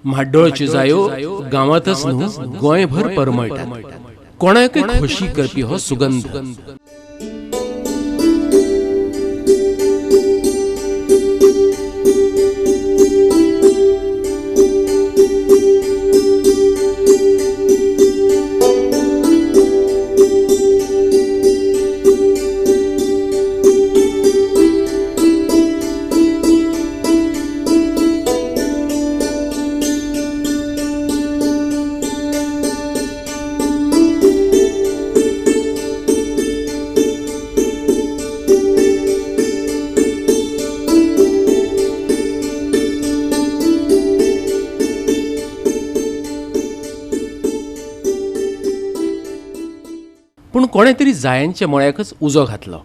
म्हाड्डोळच्यो जायो गांवांतच न्हू गोंयभर परमळटात. कोणाकय खोशी करपी हो सुगंध. पूण कोणें तरी जायांच्या मळ्याकच उजो घातलो.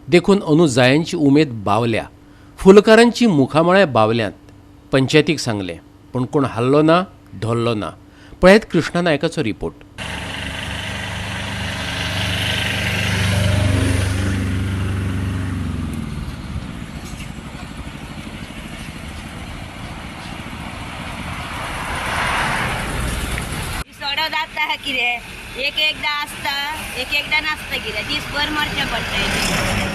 देखून अंदू जायांची उमेद बावल्या, फुलकारांची मुखामळां बावल्यांत. पंचायतीक सांगलें पूण कोण हाल्लो ना, धोल्लो ना. पळयात कृष्णा नायकाचो रिपोर्ट. सडो जाता कितें एक एकदां आसता, एक एकदां नासता, कितें दीसभर मरचें पडटा.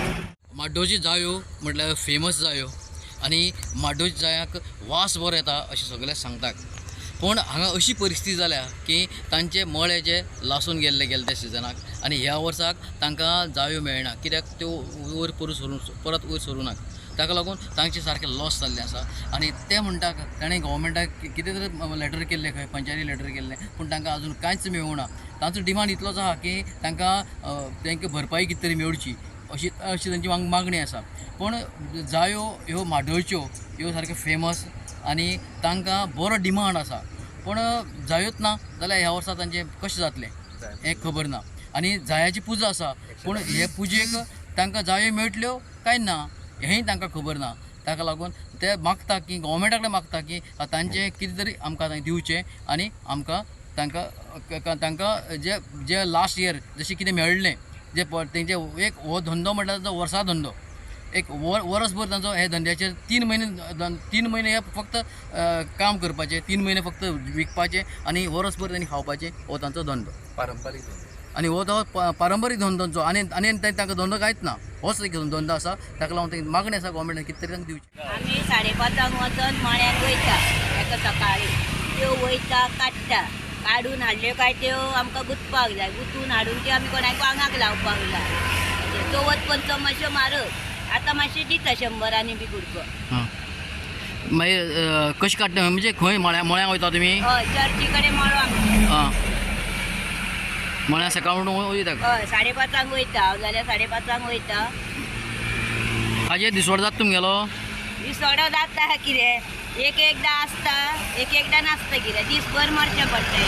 म्हाड्डोळची जायो म्हटल्यार फेमस जायो आनी म्हाड्डोळच्या जायांक वास बरो येता अशें सगळे सांगतात. पूण हांगा अशी परिस्थिती जाल्या की तांचे मळे जे लासून गेल्ले गेले त्या सिजनाक आनी ह्या वर्साक तांकां जायो मेळना, कित्याक त्यो वयर परत वयर सरूं नात. ताका लागून तांचे सारकें लॉस जाल्लें आसा. आनी ते म्हणटा ताणें गव्हर्मेंटाक कितें तरी लेटर केल्लें, खंय पंचायती लेटर केल्लें, पूण तांकां आजून कांयच मेळूंक ना. तांचो डिमांड इतलोच आसा की तांकां तांकां भरपाई कितें तरी मेळची अशी अशी तांची मागणी आसा. पूण जायो ह्यो म्हाड्डोळच्यो ह्यो सारक्यो फेमस आनी तांकां बरो डिमांड आसा. पूण जायोच ना जाल्यार ह्या वर्सा तांचें कशें जातलें हें खबर ना. आनी जायाची पुजा आसा, पूण हे पुजेक तांकां जायो मेळटल्यो काय ना हेंय तांकां खबर ना. ताका लागून ते मागता की गव्हर्मेंटा कडेन मागता की तांचें कितें तरी आमकां दिवचें आनी आमकां तांकां तांकां जे जे लास्ट इयर जशें कितें मेळ्ळें जे तेंचे एक हो धंदो म्हटल्यार तांचो वर्सा धंदो, एक वरसभर तांचो हे धंद्याचेर 3 म्हयने हे फक्त काम करपाचें, 3 म्हयने फक्त विकपाचें आनी वरसभर तांणी खावपाचें, हो तांचो धंदो पारंपारीक. आनी हो तो पारंपारीक धंदो तांचो आनी आनी तांकां धंदो कांयच ना, होच एक धंदो आसा. ताका लागून तांची मागणी आसा गव्हर्मेंटान कितें तरी तांकां दिवचें. आमी 5:30 वचून मळ्याक वयता एका सकाळी, त्यो वयता काडटा, काडून हाडल्यो काय त्यो आमकां गुंतपाक जाय, गुंतून हाडून त्यो आमी कोणाक आंगाक लावपाक जाय. चवथ पंचम मातश्यो म्हारग, आतां मातशें दिता 100 बी कुडको. मागीर कशें काडटा म्हणजे खंय मळ्याक वयता तुमी? हय, चर्ची कडेन मळो आमचें. आं, मळ्या सकाळ उठून वयता? हय, 5:30 वयता हांव, जाल्यार 5:30 वयता. हाजेर दिसवडो जाता तुमगेलो? दिसवडो जाता कितें एक एकदां आसता, एक एकदां नासता, कितें दीसभर मरचें पडटा.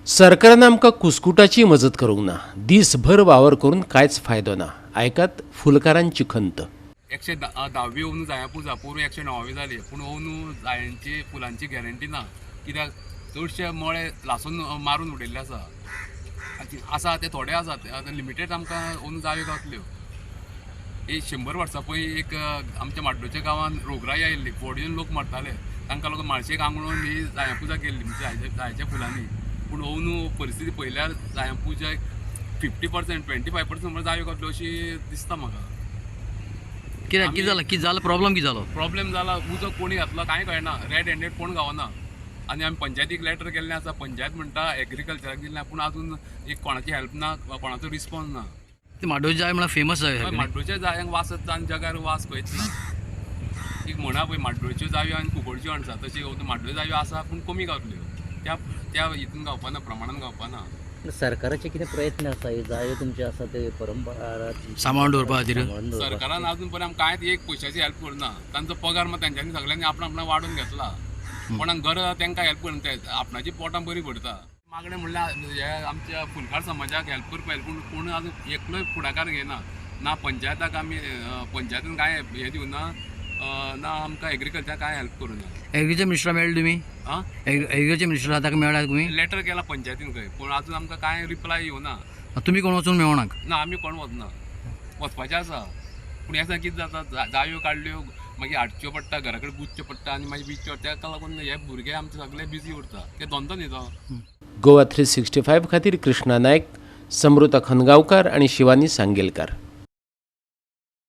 सरकारान आमकां कुस्कुटाची मजत करूंक ना. दीसभर वावर करून कांयच फायदो ना. आयकात फुलकारांची खंत. 110वी अंदू जायां पुजा, पोरूं 109वी जाली, पूण अंदू जायांची फुलांची गॅरंटी ना, कित्याक चडशे मळे लासून मारून उडयल्ले आसा. आसा ते थोडे आसात, आतां लिमिटेड आमकां अंदू जायो गावतल्यो. एक 100 वर्सां पयलीं एक आमच्या म्हाड्डोळच्या गांवांत रोगराई आयिल्ली, फोडून लोक मरताले, तांकां लागून माळशेक आंगणून ही जायां पुजा केल्ली म्हणजे जायाच्या फुलांनी. पूण अंदू परिस्थिती पळयल्यार जायां पुजा 50% 25% म्हळ्यार जायो गावतल्यो अशी दिसता म्हाका. कित्याक कितें जालां, कितें जालां प्रॉब्लम, कितें जालो प्रॉब्लेम जाला? उजो कोणी घातलो कांय कळना, रेड हँडेड कोण गावना. आनी आमी पंचायतीक लेटर केल्लें आसा, पंचायत म्हणटा एग्रीकल्चराक दिल्लें, पूण आजून एक कोणाची हेल्प ना, कोणाचो रिस्पॉन्स ना. ती म्हाड्डोळची जाय म्हळ्यार फेमस जाय. म्हाड्डोळच्या जायांक वास येता आनी जगार वास खंयच ना. एक म्हणा पळय म्हाड्डोळच्यो जायो आनी कुंकळच्यो अणसां, तशी म्हाड्डोळच्यो जायो आसा पूण कमी गावतल्यो, त्या त्या हितून गावपाना, प्रमाणान गावपाना. सरकाराचे कितें प्रयत्न आसा हे जायो तुमचे आसा ते परंपरा सांबाळून दवरपा खातीर? सांबाळून दवरपा सरकारान अजून पर्यंत कांयच एक पयशाची हेल्प करूना. तांचो पगार मात तेंच्यांनी सगळ्यांनी आपणा आपणा वाडोवन घेतला. कोणाक गरज आसा तेंकां हेल्प करून ते आपणाची पोटां बरी भरता. मागणें म्हणल्यार हे आमच्या फुलकार समाजाक हेल्प करपा जाय, पूण कोण अजून एकलोय फुडाकार घेयना. ना पंचायताक आमी पंचायतीन कांय हें दिवना, ना आमकां एग्रीकल्चर कांय हेल्प करूना. एग्रीकल्चर मिनिस्टरा मेळ्ळे तुमी? आं, एग्रीकल्चर मिनिस्टर आतां मेळ्ळा तुमी? लेटर केला पंचायतीन खंय, पूण अजून आमकां कांय रिप्लाय येवना. तुमी कोण वचून मेळोनाक? ना, आमी कोण वचना, वचपाचें आसा. पूण ह्या कितें जाता, जायो काडल्यो मागीर हाडच्यो पडटा, घरा कडेन गुंतच्यो पडटा आनी मागीर विकच्यो पडटा. तेका लागून हे भुरगे आमचे सगळे बिजी उरता, ते धंदो न्ही तो. गोवा 365 खातीर कृष्णा नायक, समृता खनगांवकार आनी शिवानी सांगेलकार.